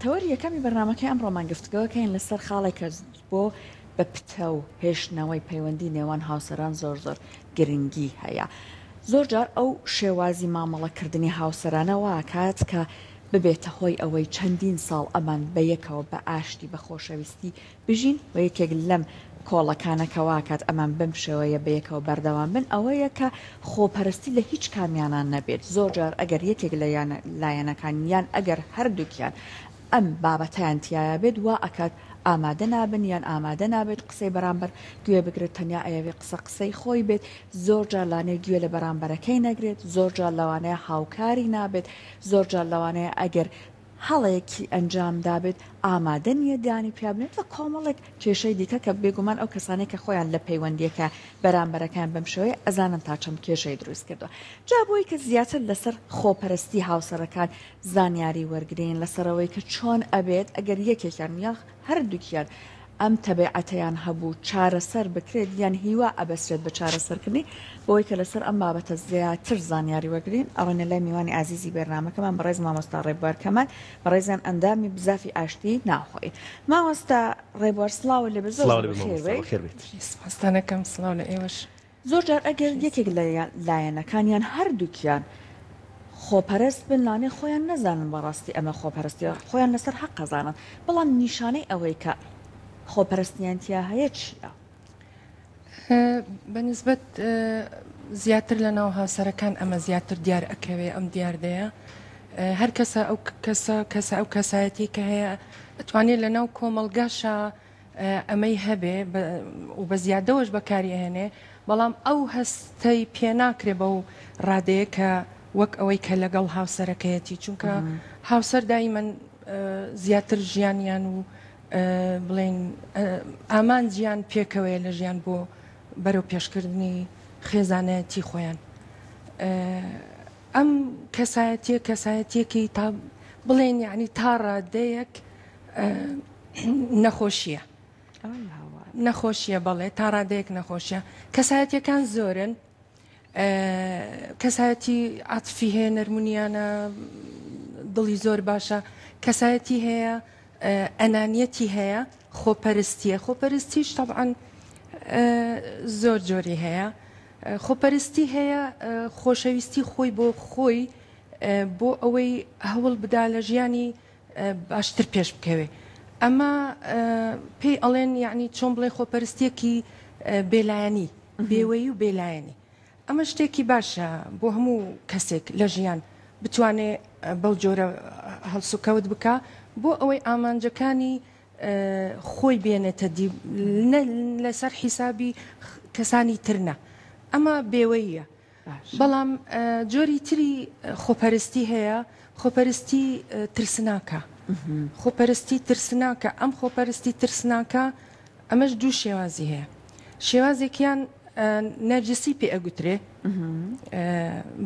تەوەری یەکەمی بەرنامەکەی ئەمڕۆمان گفتوگۆکەین لەسەر خاڵێک کە بۆ بە پتەو هێشتنەوەی پەیوەندی نێوان هاوسەران زۆر زۆر گرنگی هەیە. زۆر جار ئەو شێوازی مامەڵەکردنی هاوسەرانە واکات کە ببێتە هۆی ئەوەی چەندین ساڵ ئەمان بە یەکەوە بە ئاشتی بە خۆشەویستی بژین و یەکێک لەم کۆڵەکانە کە واکات ئەمان بەم شێوەیە بەیەکەوە بەردەوام بن ئەوەیە کە خۆپەرستی لە هیچ کامیانا نەبێت زۆر جار ئەگەر یەکێک لە لایەنەکان یان ئەگەر هەردووکیان ئەم بابەتەیان تیایا بێت وا ئەکات ئامادە نابن یان ئامادە نابێت قسەی بەرامبەر گوێ بگرێت تەنیا ئەیەوێ قسە قسەی خۆی بێت زۆر جار لانەیە گوێ لە بەرامبەرەکەی نەگرێت زۆر جار لەوانەیە هاوکاری نابێت زۆر جار لەوانەیە ئەگەر هەڵەیەکی ئەنجام دابێت ئامادە نییە دانی پیا بنێت و کۆمەڵێک کێشەی دیکە کە بێگومان ئەو کەسانەی کە خۆیان لە پەیوەندییەکە بەرامبەرەکەیان بەم شێوەیە ئەزانن تا چەند کێشەی دروست کردووە. جا بۆی کە زیاتر لەسەر خۆپەرستی هاوسەرەکان زانیاری وەرگرین لەسەر ئەوەی کە چۆن ئەبێت ئەگەر یەکێکیان یان هەردووکیان ئەم تەبیعەتەیان هەبوو چارەسەر بکرێت یان هیوا ئەبەسرێت بە چارەسەرکردنی، بۆی کە لەسەر ئەم بابەتە زیاتر زانیاری وەرگرین ئەڕۆینە لای میوانی ئازیزی بەرنامەکەمان بەڕێز مامۆستا ڕێبوار کەمال بەڕێزیان ئەندامی بزافی ئاشتی ناوخۆیی. مامۆستا ڕێبوار سڵاوت لێبێ زۆر سڵاو زۆر لێ بێ بەخێر مامۆستا بێی. بەخێر بێیت. سپاستان ئەکەم سڵاو لە ئێوەش. زۆر جار ئەگەر یەکێک لە لایەنەکان یان هەردووکیان خۆپەرست بن لانێ خۆیان نەزانن بەڕاستی ئەمە خۆپەرستیە خۆیان لەسەر حەق ئەزانن بەڵام نیشانەی ئەوەی کە خۆپەرستیان تیا هەیە چیە؟ بە نسبەت زیاتر لە ناو هاوسەرەکان ئەمە زیاتر دیار ئەکەوێ ئەم دیاردەیە هەر کەسە ئەو کەسە کەسە ئەو کەسایەتی کە هەیە ئەتوانێت لە ناو کۆمەڵگاشا ئەمەی هەبێ و بە زیادەوەش بەکاری ئەهێنێ بەڵام ئەو هەستەی پێ ناکرێ بەو ڕادەیە کە وەک ئەوەی کە لەگەڵ هاوسەرەکەیەتی چونکە هاوسەر دایمەن زیاتر ژیانیان و بڵێین ئامانجیان پێکەوەیە لە ژیان بۆ بەرەو پێشکردنی خێزانایەتی خۆیان ئەم کەسایەتیە کەسایەتیەکی تا بڵێن یعنی تا ڕادەیەک نەخۆشیە نەخۆشیە بەڵێ تا ڕادەیەک نەخۆشیە کەسایەتیەکان زۆرن کەسایەتی عاتفی هەیە نەرمونیانە دڵی زۆر باشە کەسایەتی هەیە ئەنانیەتی هەیە خۆپەرستیە خۆپەرستیش تەبعەن زۆر جۆری هەیە خۆپەرستی هەیە خۆشەویستی خۆی بۆ خۆی بۆ ئەوەی هەوڵ بدا لە ژیانی باشتر پێش بکەوێ ئەمە پێی ئەڵێن یعنی چۆن بڵێ خۆپەرستیەکی بێلایەنی بێوەیی و بێلایەنی ئەمە شتێکی باشە بۆ هەموو کەسێک لە ژیان بتوانێ بەو جۆرە هەڵسوکەوت بکا بۆ ئەوەی ئامانجەکانی خۆی بێنێتە دی لەسەر حیسابی کەسانی تر نا ئەمە بێوەییە بەڵام جۆری تری خۆپەرستی هەیە خۆپەرستی ترسناکە خۆپەرستی ترسناکە ئەم خۆپەرستی ترسناکە ئەمەش دوو شێوازی هەیە شێوازێکیان نەرجسی پێ ئەگوترێ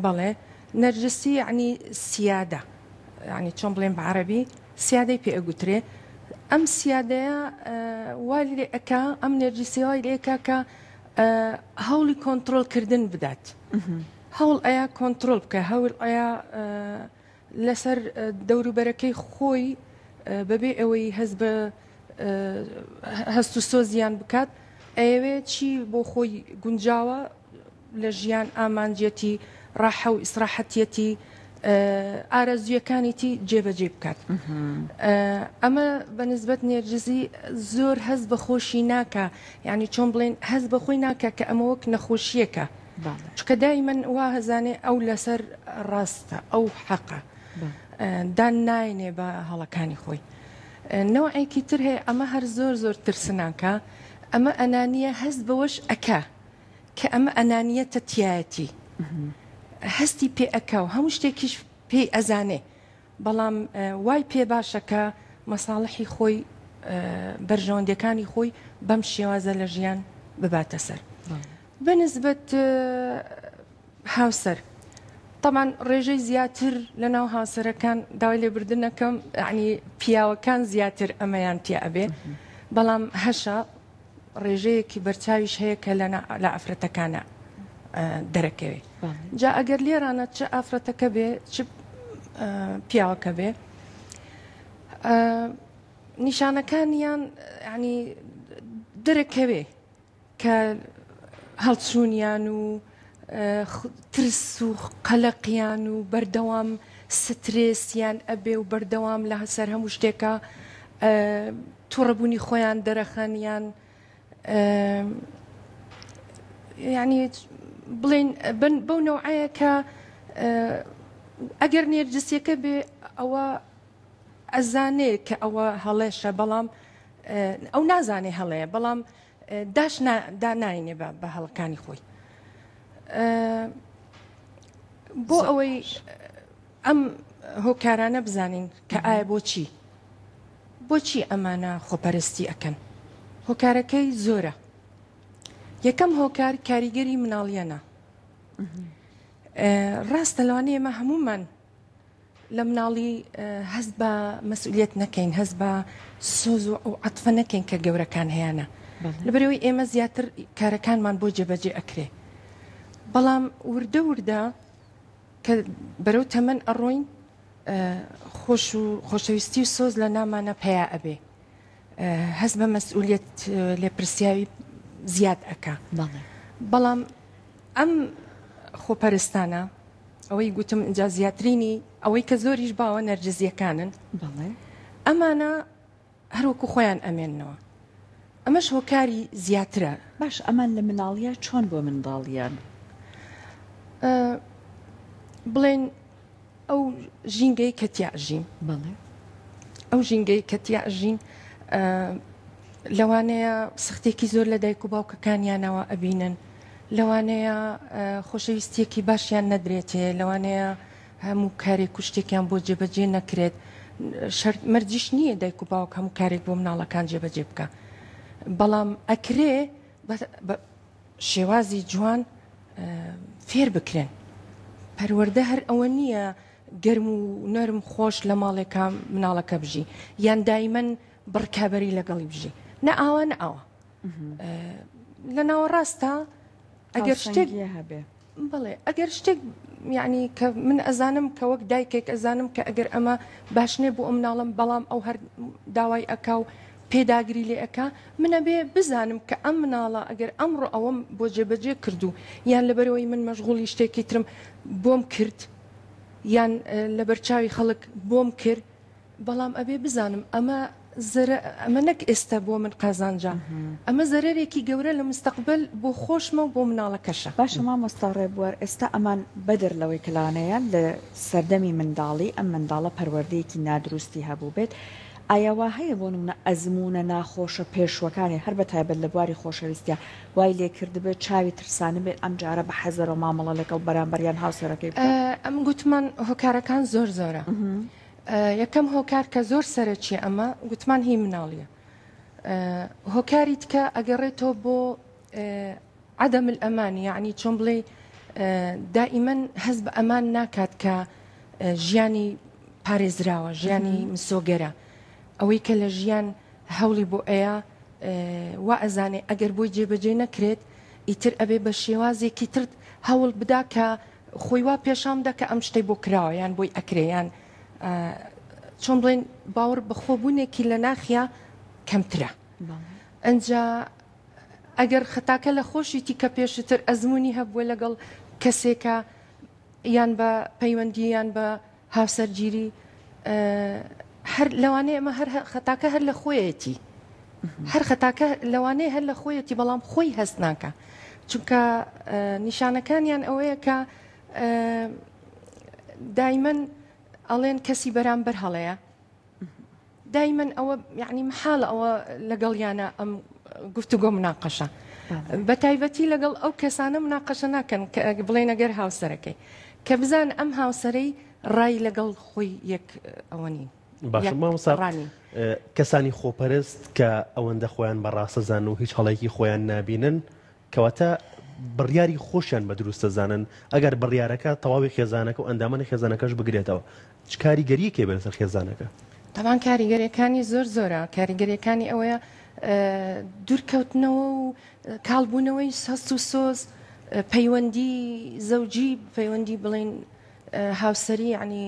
بەڵێ نەرجسی یعنی سیادە یعنی چۆن بڵێن بە عەرەبی سیادەی پێ ئەگوترێ ئەم سیادەیە وای لێ ئەکا ئەم نەرجسی وای لێ ئەکا کە هەوڵی کۆنتڕۆڵکردن بدات هەوڵ ئەیا کۆنتڕۆڵ بکە هەوڵ ئەیا لەسەر دەوروبەرەکەی خۆی بەبێ ئەوەی هەست بە هەست و سۆزیان بکات ئەیەوێ چی بۆ خۆی گونجاوە لە ژیان ئامانجیەتی ڕاحە و ئیسراحەتیەتی ئارەزویەکانیتی جێبەجێ بکات ئەمە بە نسبەت نێرجزی زۆر هەست بە خۆشی ناکا یعنی چۆن بڵێن هەست بە خۆی ناکا کە ئەمە وەک نەخۆشیەکە چونکە دایمەن وا هەزانێ ئەو لەسەر ڕاستە ئەو حەقە دان ناینێ بە هەڵەکانی خۆی نەوعێکی تر هەیە ئەمە هەر زۆر زۆر ترسناکە ئەمە ئەنانیە هەست بەوەش ئەکا کە ئەمە ئەنانیەتە تایەتی هەستی پێ ئەکا و هەموو شتێکیش پێی ئەزانێ بەڵام وای پێ باشە کە مەساڵحی خۆی بەرژەوەندیەکانی خۆی بەم شێوازە لە ژیان بباتە سەر. بە نسبەت هاوسەر تەبعەن ڕێژەی زیاتر لە ناو هاوسەرەکان داوای لێبوردن ئەکەم یعنی پیاوەکان زیاتر ئەمەیان تیا ئەبێ بەڵام هەشە ڕێژەیەکی بەرچاویش هەیە کە لە ئافرەتەکانە دەرەکەوێ جا ئەگەر لێرانە چ ئافرەتەکە بێ چ پیاوەکە بێ. نیشانەکانیان یانی دەرەکەوێ کە هەڵچوونیان و ترس و قەلەقیان و بەردەوام سترێسیان ئەبێ و بەردەوام لە سەر هەموو شتێکا توڕەبوونی خۆیان دەرەخەن یان یعنی بڵێن بەو نەوعەیە کە ئەگەر نێرجسیەکە بێ ئەوە ئەزانێ کە ئەوە هەڵێشە بەڵام ئەو نازانێ هەڵەیە بەڵام داش داناینێ بە هەڵەکانی خۆی بۆ ئەوەی ئەم هۆکارانە بزانین کە ئایا بۆچی بۆچی ئەمانە خۆپەرستی ئەکەن هۆکارەکەی زۆرە یەکەم هۆکار کاریگەری مناڵیانە ڕاستە لەوانەیە ئێمە هەمومان لە مناڵی هەست بە مەسئولیت نەکەین هەست بە سۆز و ئەو عەتفە نەکەین کە گەورەکان هەیانە لەبەرەوەی ئێمە زیاتر کارەکانمان بۆ جێبەجێ ئەکرێ بەڵام وردە وردە کە بەرەو تەمەن ئەڕۆین خۆش و خۆشەویستی و سۆز لە نامانە پیا ئەبێ هەست بە مەسئولیت لێپرسیاوی زیاد ئەکا بەڵام ئەم خۆپەرستانە ئەوەی گوتم ئینجا زیاترینی ئەوەی کە زۆریش باوە نەرجزیەکانن بەڵێ ئەمانە هەروەکو خۆیان ئەمێننەوە ئەمەش هۆکاری زیاترە. باش ئەمان لە مناڵیا چۆن بۆ منداڵیان؟ بڵێن ئەو ژینگەی کە تیا ئەژین بەڵێ ئەو ژینگەی کە تیا ئەژین لەوانەیە سەختێکی زۆر لە دایک و باوکەکانیانەوە ئەبینن لەوانەیە خۆشەویستیەکی باشیان نەدرێتێ لەوانەیە هەموو کارێک و شتێکیان بۆ جێبەجێ نەکرێت شەرت مەرجیش نییە دایک و باوک هەموو کارێک بۆ مناڵەکان جێبەجێ بکە بەڵام ئەکرێ بە شێوازی جوان فێر بکرێن پەروەردە هەر ئەوە نییە گەرم و نەرم خۆش لە ماڵێکا مناڵەکە بژی یان دایمەن بڕکابەری لەگەڵی بژی نە ئاوا نە ئاوا لە ناوەڕاستە ئەگەر شتێک هەبێ بەڵێ ئەگەر شتێک یعنی کە من ئەزانم کە وەک دایکێک ئەزانم کە ئەگەر ئەمە باش نیە بۆ ئەم مناڵم بەڵام ئەو هەر داوای ئەکا و پێداگری لێ ئەکا من ئەبێ بزانم کە ئەم مناڵە ئەگەر ئەمڕۆ ئەوەم بۆ جێبەجێ کرد و یان لەبەرئەوەی من مەشغوڵی شتێکی ترم بۆم کرد یان لەبەرچاوی خەڵک بۆم کرد بەڵام ئەبێ بزانم ئەمە زەرە ئەمە نەک ئێستا بۆ من قازانجە ئەمە زەرەرێکی گەورە لە مستەقبەل بۆ خۆشمە و بۆ مناڵەکەشە. باشە مامۆستا ڕێبوار ئێستا ئەمان بەدەر لەوەی کە لەوانەیە لە سەردەمی منداڵی ئەم منداڵە پەروەردەیەکی نادروستی هەبووبێت ئایا وا هەیە بۆ نمونە ئەزموونە ناخۆشە پێشووەکانی هەر بە تایبەت لە بواری خۆشەویستیا وای لێکردبێت چاوی ترسانبێت ئەمجارە بە حەزەرەوە مامەڵە لەگەڵ بەرامبەر یان هاوسەرەکەی بکات؟ ئەم گوتمان هۆکارەکان زۆر زۆرە یەکەم هۆکار کە زۆر سەرەکیە ئەمە گوتمان هی مناڵیە هۆکاری تکە ئەگەڕێتەوە بۆ عدم الأمان یعنی چۆن بڵێ دائیمەن هەست بە ئەمان ناکات کە ژیانی پارێزراوە ژیانی مسۆگەرە ئەوەی کە لە ژیان هەوڵی بۆ ئەیە وا ئەزانێ ئەگەر بۆی جێبەجێ نەکرێت ئیتر ئەبێ بە شێوازێکی تر هەوڵ بدا کە خۆی وا پێشان بدا کە ئەم شتەی بۆ کراوە یان بۆی ئەکرێ یان چۆن بڵێن باوەڕ بەخۆبوونێکی لە ناخیا کەمترە ئەجا ئەگەر خەتاکە لە خۆشیتی کە پێشتر ئەزمموی هەبووە لەگەڵ کەسێکە یان بە پەیوەندی یان بە هاوسەرگیری هەر لەوانەیە ئەمە هەر خەتاکە هەر لە خۆیەتی هەر خەتاکە لەوانەیە هەر لە خۆیەتی بەڵام خۆی هەست ناکە چونکە نیشانەکانیان ئەوەیە کە دایمەن ئەڵێن کەسی بەرامبەر هەڵەیە دایمەن ئەوە یعنی محاڵە ئەوە لەگەڵیانە ئەم گفتوگۆ مناقەشە بە تایبەتی لەگەڵ ئەو کەسانە مناقەشە ناکەن کە بڵێن ئەگەر هاوسەرەکەی کە بزان ئەم هاوسەرەی ڕای لەگەڵ خۆی یەک ئەوە نین باشە مامۆستا کەسانی خۆپەرست کە ئەوەندە خۆیان بە ڕاستەزان و هیچ هەڵەیەکی خۆیان نابینن کەواتە بڕیاری خۆشیان بە دروست دەزانن، ئەگەر بڕیارەکە تەواوی خێزانەکە و ئەندامانی خێزانەکەش بگرێتەوە، چ کاریگەرییەکی هەبێت لەسەر خێزانەکە؟ تەبعەن کاریگەرییەکانی زۆر زۆرە، کاریگەرییەکانی ئەوەیە دوورکەوتنەوە و کاڵبوونەوەی هەست و سۆز، پەیوەندی زەوجی، پەیوەندی بڵێین هاوسەری، یەعنی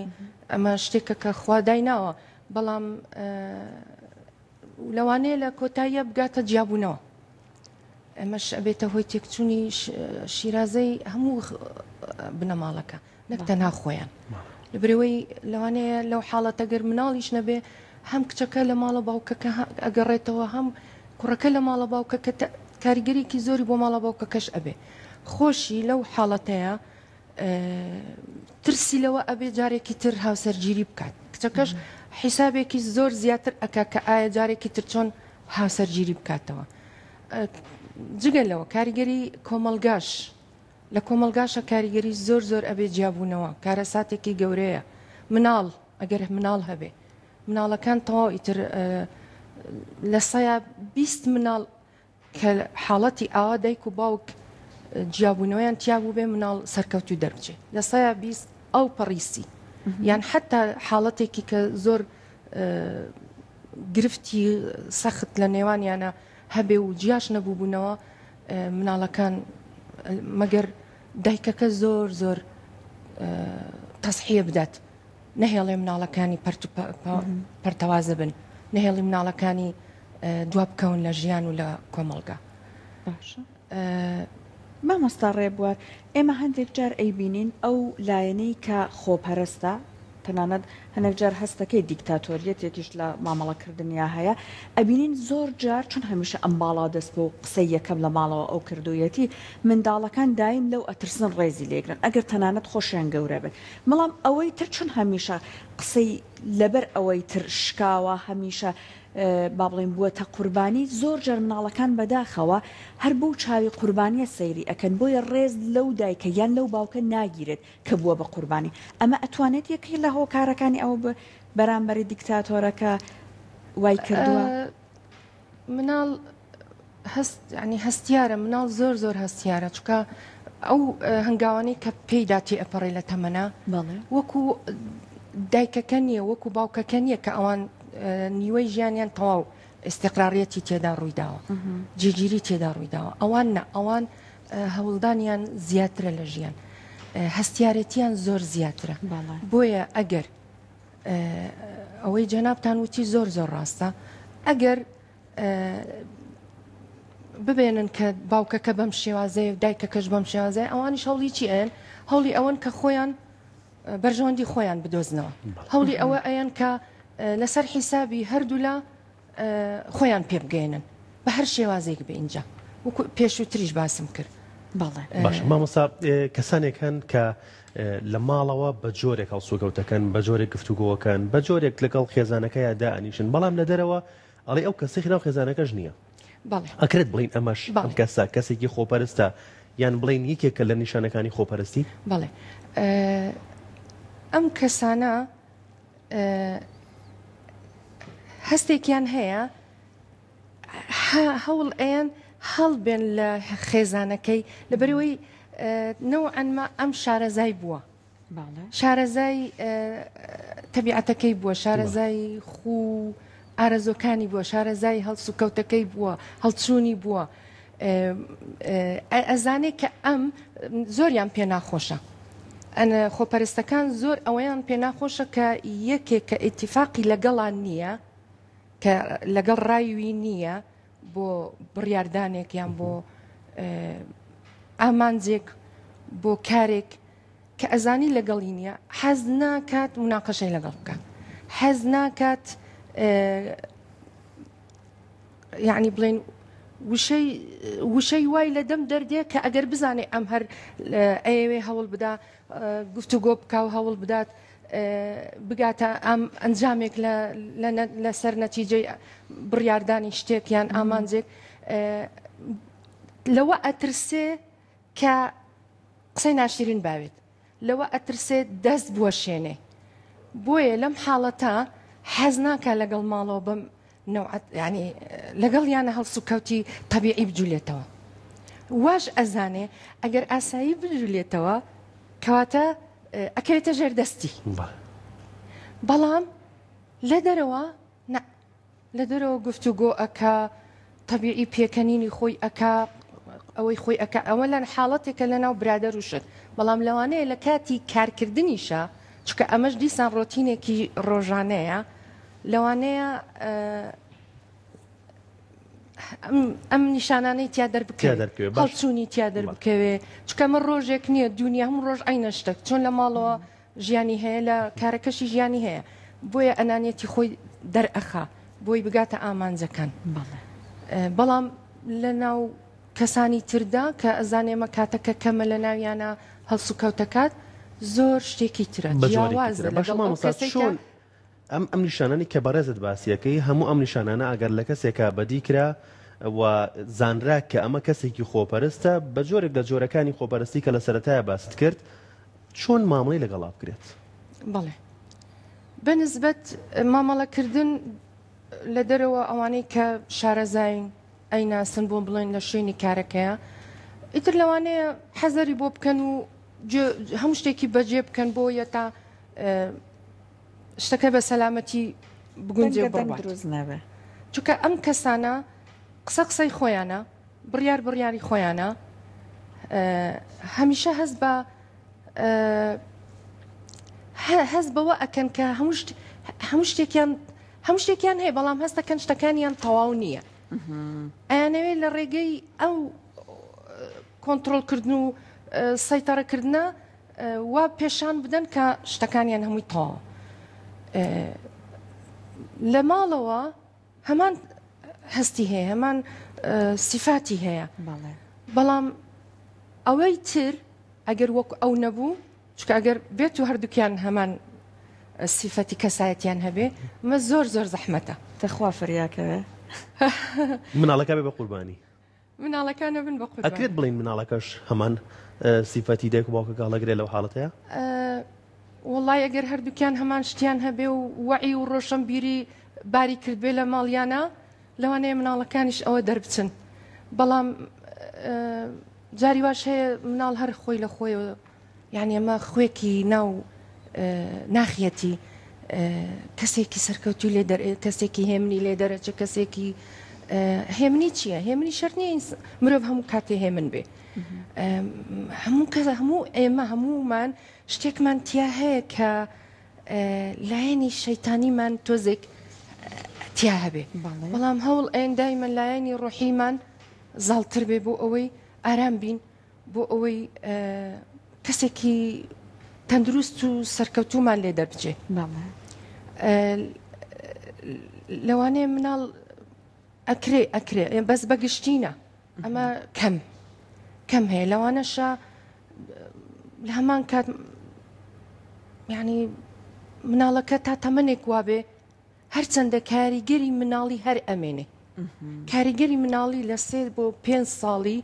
ئەمە شتێکە کە خوا دایناوە. بەڵام لەوانەیە لە کۆتاییە بگاتە جیابوونەوە. ئەمەش ئەبێتە هۆی تێکچوونی شیرازەی هەموو بنەماڵەکە نەک تەنها خۆیان. لەبەرئەوەی لەوانەیە لەو حاڵەتە گەر مناڵیش نەبێ هەم کچەکە لە ماڵە باوکەکە ئەگەڕێتەوە هەم کوڕەکە لە ماڵە باوکەکە کاریگەریکی زۆری بۆ ماڵە باوکەکەش ئەبێ. خۆشی لەو حاڵەتەیە ترسی لەوە ئەبێ جارێکی تر هاوسەرگیری بکات کچەکەش حیسابێکی زۆر زیاتر ئەکا کە ئایا جارێکی تر چۆن هاوسەرگیری بکاتەوە جگە لەوە کاریگەری کۆمەلگاش لە کۆمەلگاشە کاریگەری زۆر زۆر ئەبێ جیابوونەوە کارەساتێکی گەورەیە مناڵ ئەگەر مناڵ هەبێ مناڵەکان تەواو ئیتر لە سەیا 20 مناڵ کە حاڵەتی ئاوا دایک و باوک جیابوونەوەیان تیا بووبێ مناڵ سەرکەوتوو دەربچێ لە سەیا 20 ئەو پەڕی سی یان حتا حاڵەتێکی کە زۆر گرفتی سەخت لە نێوانیانە هەبێ و جیاش نەبووبوونەوە مناڵەکان مەگەر دایکەکە زۆر زۆر تەسحیە بدات نەهێڵێ مناڵەکانی پەرتەوازە بن نەهێڵی مناڵەکانی دوا بکەون لە ژیان و لە کۆمەڵگا. باشە مامۆستا ڕێبوار ئێمە هەندێک جار ئەیبینین ئەو لایەنەی کە خۆپەرستە تەنانەت هەنێک جار هەستەکەی دیکتاتۆریەتێکیش لە مامەڵەکردنیا هەیە ئەبینین زۆر جار چون هەمیشە ئەم باڵا دەست بۆ قسەی یەکەم لە ماڵەوە ئەو کردوویەتی منداڵەکان دایم لەو ئەترسن ڕێزی لێگرن ئەگەر تەنانەت خۆشیان گەورە بن بەڵام ئەوەی تر چون هەمیشە قسەی لەبەر ئەوەی تر شکاوە هەمیشە با بڵێین بووەتە قوربانی، زۆر جار مناڵەکان بەداخەوە هەر بەو چاوی قوربانیە سەیری ئەکەن، بۆیە ڕێز لەو دایکە یان لەو باوکە ناگیرێت کە بووە بە قوربانی، ئەمە ئەتوانێت یەکێک لە هۆکارەکانی ئەوە بێ بەرامبەری دیکتاتۆرەکە وای کردووە؟ مناڵ هەست یانی هەستیارە مناڵ زۆر زۆر هەستیارە چونکە ئەو هەنگاوانەی کە پێیدا تێئەپەڕێ لە تەمەنا وەکو دایکەکە نییە وەکو باوکەکە نییە کە ئەوان نیوەی ژیانیان تەواو ئستقراریەتی تێدا ڕوویداوە جێگیری تێدا ڕوویداوە ئەوان نە ئەوان هەوڵدانیان زیاترە لە ژیان هەستیارەتیان زۆر زیاترە بۆیە ئەگەر ئەوەی جەنابتان وتی زۆر زۆر ڕاستە ئەگەر ببێنن کە باوکەکە بەم شێوازەیە و دایکەکەش بەم شێوازەیە ئەوانیش هەوڵی چی ئەیەن هەوڵی ئەوەن کە خۆیان بەرژەوەندی خۆیان بدۆزنەوە هەوڵی ئەوە ئەیەن کە لەسەر حیسابی هەردوولا خۆیان پێ بگەێنن بە هەر شێوازێک بێ اینجا وەکو پێشووتریش باسم کرد باشە مامۆستا کەسانێک هەن کە لە ماڵەوە بە جۆرێک هەڵسوکەوتەکەن بە جۆرێک گفتوگۆکەن بە جۆرێک لەگەڵ خێزانەکەیا دائەنیشن بەڵام لە دەرەوە ئەڵێ ئەو کەسەی ناو خێزانەکەش نییە. بەڵێ. ئەکرێت بڵێین ئەمەش ئەم کەسە کەسێکی خۆپەرستە یان بڵێین یەکێکە لە نیشانەکانی خۆپەرستی؟ بەڵێ. ئەم کەسانە هەستێکیان هەیە هەوڵ ئەیەن هەڵبێن لە خێزانەکەی لەبەرئەوەی نەوعەن ما ئەم شارەزای بووە. شارەزای تەبیعەتەکەی بووە، شارەزای خوو و ئارەزووەکانی بووە، شارەزای هەڵسوکەوتەکەی بووە، هەڵچوونی بووە. ئەزانێ کە ئەم زۆریان پێ ناخۆشە. خۆپەرستەکان زۆر ئەوەیان پێ ناخۆشە کە یەکێک کە ئیتیفاقی لەگەڵان نییە، کە لەگەڵ ڕای وی نییە بۆ بڕیاردانێک یان بۆ ئامانجێک بۆ کارێک کە ئەزانی لەگەڵی نییە حەز ناکات مناقەشەی لەگەڵ بکات حەز ناکات یعنی بڵێن وشەی وشەی وای لە دەم دەردێ کە ئەگەر بزانێ ئەم هەر ئەیەوێ هەوڵ بدا گفتوگۆ بکا و هەوڵ بدات بگاتە ئەم ئەنجامێک لەسەر نەتیجەی بڕیاردانی شتێک یان ئامانجێک لەوە ئەترسێ کە قسەی ناشرین باوێت لەوە ئەترسێت دەست بوەشێنێ بۆیە لەم حاڵەتە حەز ناکا لەگەڵ ماڵەوە بەم نەوعەت یانی لەگەڵ یانە هەڵسوکەوتی تەبیعی بجولێتەوە واش ئەزانێ ئەگەر ئاسایی بجولێتەوە کەواتە ئەکەوێتە ژێر دەستی بەڵام لە دەرەوە نا لە دەرەوە گفتوگۆ ئەکا، تەبیعی پێکەنینی خۆی ئەکا، ئەوەی خۆی ئەکا، ئەوە لە حاڵەتێکە لە ناو برادەر و شت، بەڵام لەوانەیە لە کاتی کارکردنیشا، چونکە ئەمەش دیسان ڕۆتینێکی ڕۆژانەیە، لەوانەیە ئەم نیشانانەی تیا دەربکەوێ هەڵچوونی تیا دەربکەوێ چونکە ئەمە ڕۆژێک نییە دونیا هەموو ڕۆژ عەینە شتەک چۆن لە ماڵەوە ژیانی هەیە لە کارەکەشی ژیانی هەیە بۆیە ئەنانیەتی خۆی دەرئەخا بۆی بگاتە ئامانجەکان بەڵام لە ناو کەسانی تردا کە ئەزانێ ئەمە کاتەکە کەمە لە ناویانە هەڵسوکەوتەکات زۆر شتێکی ترە جیاوازە لەگەڵ ئەو کەسەی کە ئەم ئەم نیشانانەی کە بەڕێزت باسی ئەکەی هەموو ئەم نیشانانە ئەگەر لە کەسێکا بەدی کرا و زانرا کە ئەمە کەسێکی خۆپەرستە بە جۆرێک لە جۆرەکانی خۆپەرستی کە لە سەرەتایە باست کرد چۆن مامەڵەی لەگەڵا بکرێت؟ بەڵێ بە نسبەت مامەڵەکردن لە دەرەوە ئەوانەی کە شارەزاین ئەیناسن بۆ بڵێن لە شوێنی کارەکەیە ئیتر لەوانەیە حەزەری بۆ بکەن و هەموو شتێکی بەجێ بکەن بۆ یە تا شتەکە بە سەلامەتی بگونجێ و بڕوات چونکە ئەم کەسانە قسە قسەی خۆیانە بڕیار بڕیاری خۆیانە هەمیشە هەست بە هەست بەوە ئەکەن کە هەموو شتێکیان هەموو شتێکیان هەیە بەڵام هەستەکەن شتەکانیان تەواو نییە ئەیانەوێت لە ڕێگەی ئەو کۆنتترۆلکردن و سەیتەڕەکردە وا پێشان بدەن کە شتەکانیان هەمووی تەواوە. لە ماڵەوە هەمان هەستی هەیە هەمان سیفاتی هەیە بەڵام ئەوەی تر ئەگەر وەک ئەو نەبوو چکە ئەگەر بێت و هەردووکیان هەمان سیفەتی کەسایەتیان هەبێ مە زۆر زۆر زەحمەتە تەخوا فریاکەوێ مناڵەکە بێ بە قوربانی مناڵەکان ئەبن بە قوربانی. ئەکرێت بڵێین مناڵەکەش هەمان سیفەتی دایک و باوکەکە هەڵەگرێت لەو حاڵەتەیا؟ وەڵای ئەگەر هەردووکیان هەمان شتیان هەبێ و وەعی و ڕۆشەنبیری باری کردبێ لە ماڵیانا لەوانەیە مناڵەکانیش ئەوە دەربچن بەڵام جاری واش هەیە مناڵ هەر خۆی لە خۆیەوە یانی ئەمە خوێکی ناو ناخیەتی کەسێکی سەرکەوتوی لێ دەر کەسێکی هێمنی لێ دەرەچێ کەسێکی هێمنی چییە هێمنی شەرت نییە مرۆڤ هەموو کاتێ هێمن بێ هەموو کەس هەموو ئێمە هەموومان شتێکمان تیا هەیە کە لایەنی شەیتانیمان تۆزێک تیا هەبێ بەڵام هەوڵ ئەین دایمە لایەنی ڕۆحیمان زاڵتر بێ بۆ ئەوەی ئارام بین بۆ ئەوەی کەسێکی تەندروست و سەرکەوتومان لێ دەربچێ لەوانەیە مناڵ ئەکرێ ئەکرێ بەس بەگشتینە ئەمە کەم کەم هەیە لەوانەشە لە هەمان کات ینی مناڵەکە تا تەمەنێک وابێ هەرچەندە کاریگەری مناڵی هەر ئەمێنێ کاریگەری مناڵی لە سێ بۆ پێنج ساڵی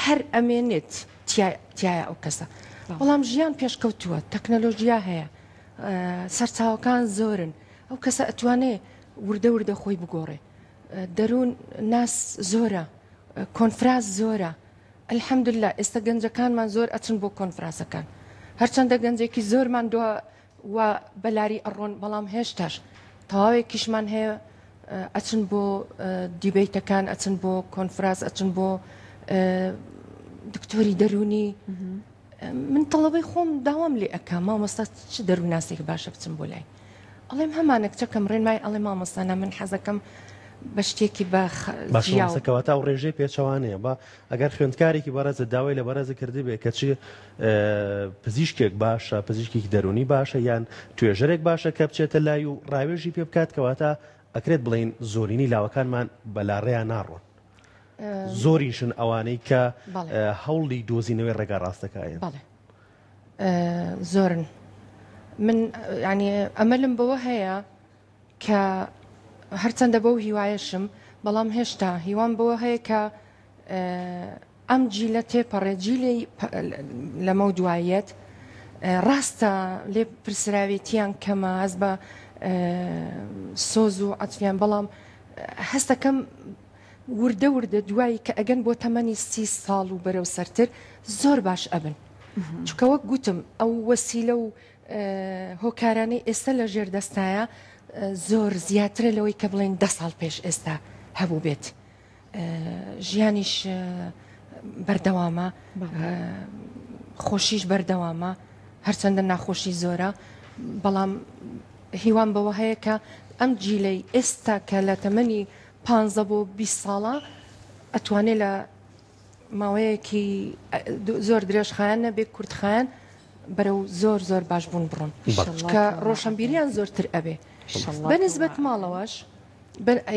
هەر ئەمێنێت تایە ئەو کەسە بەڵام ژیان پێشکەوتووە تەکنەلۆژیا هەیە سەرچاوەکان زۆرن ئەو کەسە ئەتوانێ وردە وردە خۆی بگۆڕێ دەروون ناس زۆرە کۆنفراس زۆرە الحمدلله ئێستا گەنجەکانمان زۆر ئەچن بۆ کۆنفراسەکان هەرچەندە گەنجێکی زۆرمان دو و بە لاری ئەڕۆن بەڵام هێشتاش تەواوێکیشمان هەیە ئەچن بۆ دیبەیتەکان ئەچن بۆ کۆنفراس ئەچن بۆ دکتۆری دەرونی من تەڵەبەی خۆم داوام لێ ئەک مامۆستا چ دەرووناسێک باشە بچم بۆ لای ئەڵێم هەمانە کچەکەم ڕێنمای ئەڵێ مامۆستانا من حەزەکەم بە شتێکی بە باشەکەواتە ئەو ڕێژەی پێچەوانەیە بە ئەگەر خوێندکارێکی بەڕێزت داوای لە بەڕێزت کردبێ کە چ پزیشکێک باشە، پزیشکێکی دەروونی باشە یان توێژەرێک باشە کە بچێتە لای و ڕاوێژی پێ بکات، کەواتە ئەکرێت بڵێین زۆرینەی لاوەکانمان بە لاڕێیا ناڕۆن. زۆریشن ئەوانەی کە هەوڵی دۆزینەوەی ڕێگا ڕاستەکە ئەیەن. بەڵێ زۆرن. من یانی ئەمەلم بەوە هەیە کە هەرچەندە بەو هیوایەشم بەڵام هێشتا هیوام بەوە هەیە کە ئەم جیلە تێپەڕێ جیلی لەمەو دوایەت ڕاستە لێ پرسراوێتیان کەمە هەست بە سۆز و عەتفیان بەڵام هەستەکەم وردە وردە دوایی کە ئەگەن بۆ تەمەنی سی ساڵ و بەرەو سەرتر زۆر باش ئەبن چکە وەک گوتم ئەو وەسیلە و هۆکارانەی ئێستا لە ژێر دەستایە زۆر زیاترە لەوەی کە بڵێن دە ساڵ پێش ئێستا هەبوو بێت ژیانیش بەردەوامە خۆشیش بەردەوامە هەرچەندە ناخۆشی زۆرە بەڵام هیوام بەوە هەیە کە ئەم جیلەی ئێستا کە لە تەمەنی پانزە بۆ 20 ساڵە ئەتوانێ لە ماوەیەکی زۆر درێژخایەن نەبێ کورتخایەن بەرەو زۆر زۆر باش بوون بڕۆن کە ڕۆشنبیریان زۆرتر ئەبێ بە نسبەت ماڵەوەش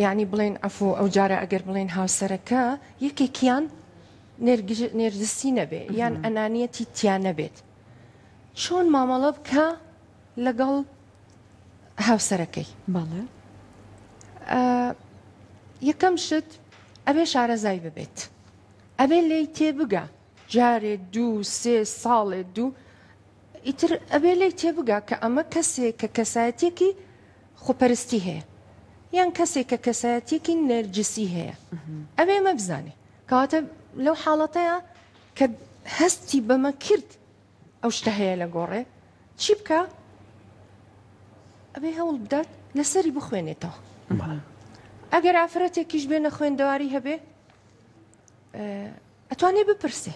یعنی بڵێن ئەفۆ ئەو جارە ئەگەر بڵێن هاوسەرەکە یەکێکیان نێرگسی نەبێ یان ئەنانیەتی تیا نەبێت چۆن مامەڵە بکە لەگەڵ هاوسەرەکەی بەڵێ یەکەم شت ئەبێ شارەزای ببێت ئەبێ لێی تێبگا جارێ دوو سێ ساڵێ دوو ئیتر ئەبێ لێی تێبگا کە ئەمە کەسێک کە کەسایەتێکی خۆپەرستی هەیە یان کەسێک کە کەسایەتێکی نەرجسی هەیە ئەبێ ئەمە بزانێ کەواتە لەو حاڵەتەیە کە هەستی بەمە کرد ئەو شتە هەیە لە گۆڕێ چی بکا ئەبێ هەوڵ بدات لەسەری بخوێنێتەوە ئەگەر ئافرەتێکیش بێ نەخوێندەواری هەبێ ئەتوانێ بپرسێ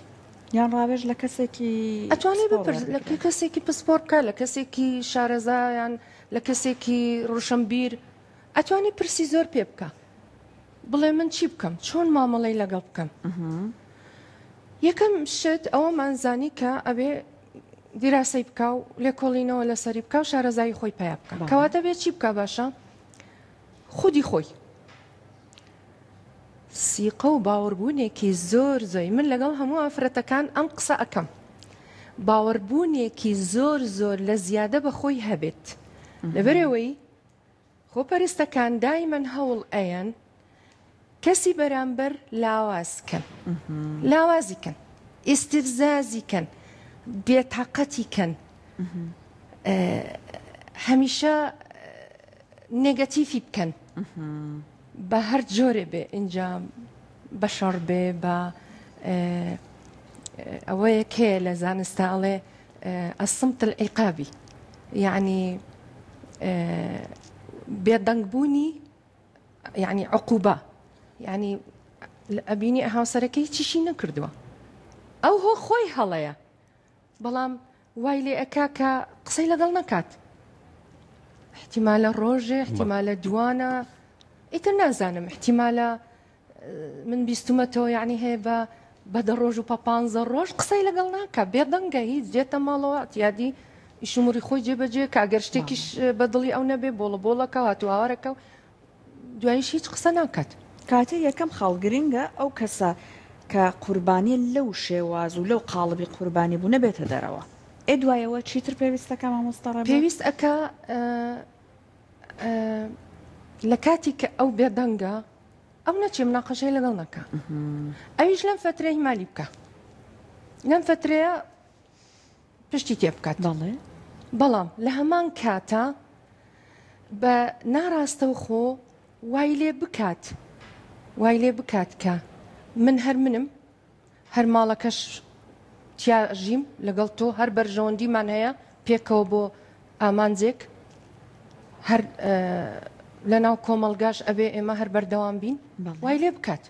یان ڕاوێژ لە کەسێکی ئەتوانێ بپرس لە کەسێکی پسپۆر بکە لە کەسێکی شارەزایان لە کەسێکی ڕوشنبیر ئەتوانێ پرسی زۆر پێ بکە بڵێ من چی بکەم چۆن مامەڵەی لەگەڵ بکەم یەکەم شت ئەوەمان زانی کە ئەبێ دیراسەی بکا و لێکۆڵینەوە لەسەری بکا و شارەزایی خۆی پیا بکا کەواتە بێ چی بکا باشە خودی خۆی سیقە و باوەڕبوونێکی زۆر زۆی من لەگەڵ هەموو ئافرەتەکان ئەم قسە ئەکەم باوەڕبوونێکی زۆر زۆر لە زیادە بە خۆی هەبێت لەبەرەوەی خۆپەرستەکان دایمەن هەوڵ ئەیەن کەسی بەرامبەر لاواز کەن لاوازی کەن ئیستفزازی کەن بێتاقەتی کەن هەمیشە نێگەتیفی بکەن بە هەر جۆرێ بێ اینجا بە شەڕ بێ بە ئەوەیە کێ لە زانستا ئەڵێ الصمت العقابی یعنی بێدەنگ بوونی یعنی عقوبە یعنی ئەبینی هاوسەرەکەی هیچیشی نەکردووە ئەو هۆ خۆی هەڵەیە بەڵام وای لێ ئەکا کە قسەی لەگەڵ نەکات احتیمالە ڕۆژێ احتیمالە دوانە ئیتر نازانم احتیمالە من بیستومەتەوە یعنی هەیە بە بە دە ڕۆژ و پە پانزە ڕۆژ قسەی لەگەڵ ناکا بێدەنگە هیچ دێتە ماڵەوە ئەتیادی ئیشوموری خۆی جێبەجێ کە ئەگەر شتێکیش بە دڵی ئەو نەبێ بۆڵە بۆڵەکە هاتوو هاوارەکە و دواییش هیچ قسە ناکات. کاتێ یەکەم خاڵ گرنگە ئەو کەسە کە قوربانیە لەو شێواز و لەو قاڵبی قوربانی بوونە بێتە دەرەوە ئێ دوایەوە چیتر پێویست ئەکا مامۆستا ڕێبوار؟ پێویست ئەکا لە کاتی کە ئەو بێدەنگە ئەو نەچێ مناقەشەی لەگەڵ نەکا ئەویش لەم فەترەیە هیمالی بکا لەم فەترەیە پشتی تێ بکات بەڵێ بەڵام لە هەمان کاتە بە ناڕاستەوخۆ وای لێ بکات وای لێ بکات کە من هەر منم هەر ماڵەکەش تیا ژیم لەگەڵ تۆ هەر بەرژەوەندیمان هەیە پێکەوە بۆ ئامانجێک هەر لەناو کۆمەڵگاش ئەبێ ئێمە هەر بەردەوام بین وای لێ بکات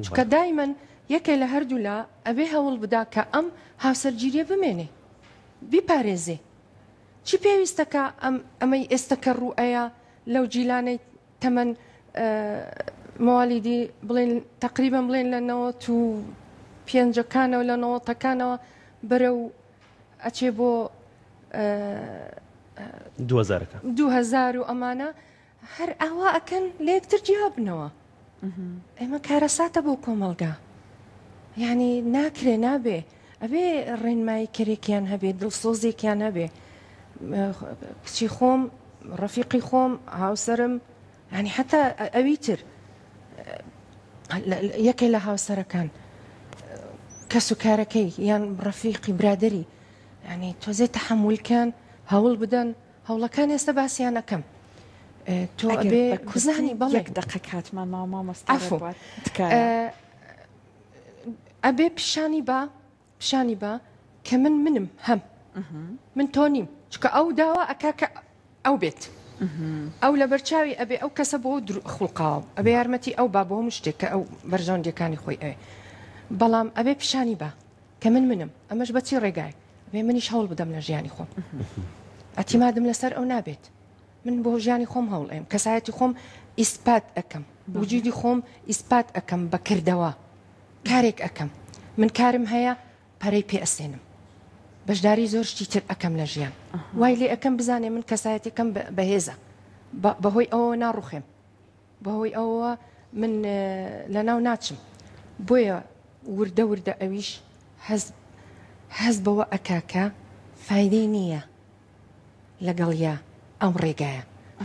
چونکە دایمەن یەکێ لە هەردوولا ئەبێ هەوڵ بدا کە ئەم هاوسەرگیریە بمێنێ بیپارێزێ چی پێویستە کە ئەم ئەمەی ئێستا کە ڕوئەیە لەو جیلانەی تەمەن موالیدی بڵێن تەقریبەن بڵێن لە نەوەت و پێنجەکانەوە لە نەوەتەکانەوە بەرەو ئەچێ بۆ دوهەزارەکان 2000 و ئەمانە هەر ئاوا ئەکەن لە یەکتر جیابنەوە ئێمە کارەساتە بۆ کۆمەڵگا یعنی ناکرێ نابێ ئەبێ ڕێنمایی کەرێکیان هەبێ دڵسۆزێکیان هەبێ کچی خۆم ڕەفیقی خۆم هاوسەرم یعنی حتا ئەوی تر یەکێ لە هاوسەرەکان کەس و کارەکەی یان ڕەفیقی برادری ینی تۆزێ تەحملکەن هەوڵ بدەن هەوڵەکان ئێستا باسییان ئەەکەم تۆ ئەبێ بزانی بەڵێ یەک دقە کاتمان ماوە مامۆستا ئەبێ پیشانی با پیشانی با کە من منم هەم من تۆ نیم چکە ئەو داوا ئەکا کە ئەو بێت ئەو لەبەر چاوی ئەبێ ئەو کەسە بۆ خوڵقاوە ئەبێ یارمەتی ئەو با بۆ هەموو شتێک کە ئەو بەرژەوەندیەکانی خۆی ئەوێ بەڵام ئەبێ پیشانی با کە من منم ئەمەش بەچی ڕێگای ئەبێ منیش هەوڵ بدەم لە ژیانی خۆم ئەتیمادم لەسەر ئەو نابێت. من بۆ ژیانی خۆم هەوڵ ئەیەم کەسایەتی خۆم ئیسپات ئەکەم وجودی خۆم ئیسپات ئەکەم بە کردەوە کارێک ئەکەم من کارم هەیە پەرەی پێ ئەسێنم بەشداری زۆر شتی تر ئەکەم لە ژیان وای لێ ئەکەم بزانێ من کەسایەتەکەم بەهێزە بەهۆی ئەوە ناڕوخێم بەهۆی ئەوەوە من لەناو ناچم بۆیە وردە وردە ئەویش هەست هەست بەوە ئەکا کە فایدەی نییە لەگەڵیا ئەم ڕێگایە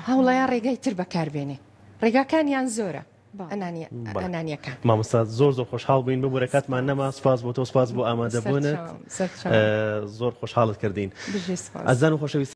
هەوڵەیە ڕێگای تر بەکاربێنێ ڕێگاکانیان زۆرە ئەنانیەکان. مامۆستا زۆر زۆر خۆشحاڵ بووین ببورە کاتمان نەما سپاس بۆ تۆ سپاس بۆ ئامادەبوونت زۆر خۆشحاڵت کردین ئەزان و خۆشەویست.